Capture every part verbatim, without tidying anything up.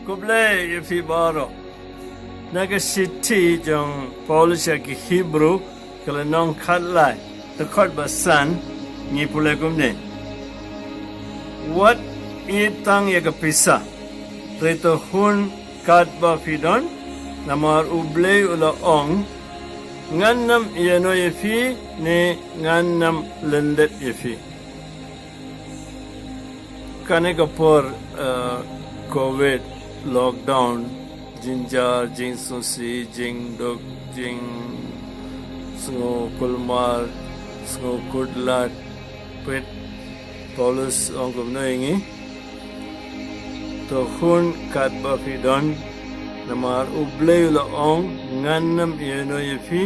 Khublei ïa phi baroh. Na ka shithi jong Paulus ïa ki Hebru, ka lynnong khatlai, dkhot ba san, ngi pule kumne: Wat ïeit tang ïa ka pisa, hynrei to hun katba phi don, namar U Blei u la ong, ngan nym ïehnoh ïa phi, ne ngan nym lyndet ïa phi. Kane ka por, eh, covid, lockdown, jynjar, jingsngewsih, jingduk, jingsngew kulmar, sngew kut lad, peit, Paulus ong kumno ïa ngi? To hun katba phi don, namar U Blei u la ong, ngan nym ïehnoh ïa phi,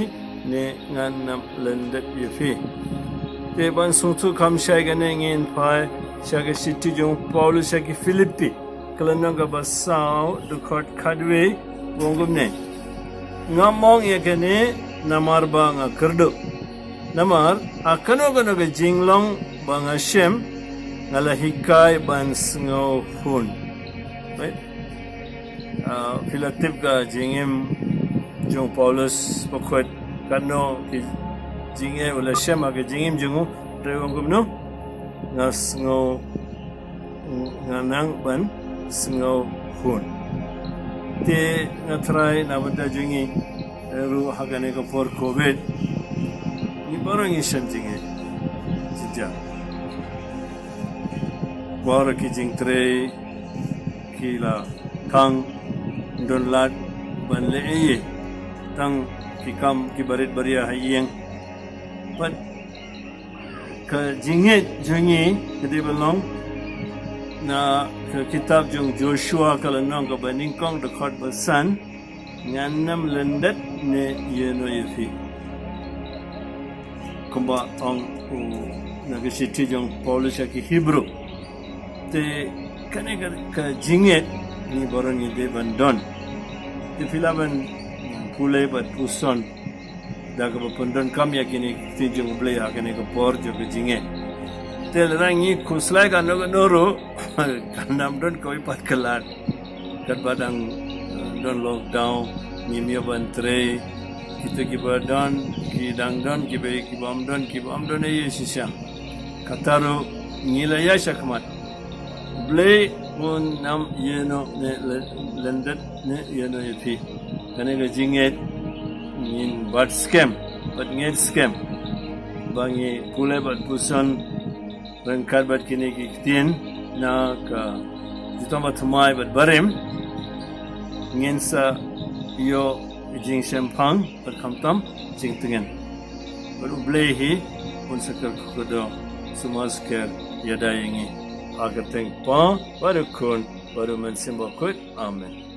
ne ngan nym lyndet ïa phi. Te ban sngewthuh kham shai kane ngin phai sha ka shithi jong Paulus sha ki Philippi, ka lynnong kaba saw, dkhot khatwei, u ong kumne: Ngam ong ïa kane namar ba nga kyrduh. Namar ha kano kano ka jinglong ba nga shem, nga la hikai ban sngewhun. Right? Ah, phi la tip ka jingim jong Paulus, bakhuid katno ki jingeh u la shem ha ka jingim jong u, hynrei u ong kumno? Nga sngew, nga nang ban sngewhun. Te nga tharai na bynta jong ngi, eh, ruh ha kane ka por covid, ngi baroh ngi shem jingeh. Jynjar. Baroh ki jingtrei ki la khang, ym don lad ban leh ei ei. Tang ki kam kiba rit ba ria ha ïing. Bad ka jingngeit jong ngi ka dei ban long na ka kitab jong Joshua, ka lynnong kaba nyngkong, dkhot ba san: Ngan nym lyndet ne ïehnoh ïa phi. Kumba ong u, na ka shithi jong Paulus sha ki Hebru. Te kane ka, ka jingngeit ngi baroh ngi dei ban don. Te phi lah ban pule bad puson da kaba pyndonkam ïa kine ki ktien jong U Blei ha kane ka por jong ka jingngeit. Te lada ngi khuslai kano kano ruh, kan ym don kawei pat ka lad. Katba dang, eh, don lockdown, ngim ïoh ban trei. Kita kiba don ki dang don, kiba, kiba ym don, kiba ym don ei ei shisha. Kata ruh ngi la ïaid shakhmat. Blei un nym ïehnoh ne lyndet ne ïehnoh ïa phi. Kane ka jingngeit ngin bat skhem, bat ngeit skhem ba ngi pule bad puson ryngkat bad kine ki ktien na ka Jingthoh Bathymmai bad barim, ngin sa ïoh jingshemphang bad khamtam jingtngen. Bad U Blei hi un sa kyrkhu kyrdoh, sumar skhem ïada ïa ngi. Ha ka kyrteng U Kpa bad U Khun bad U Mynsiem Bakhuid. Amen.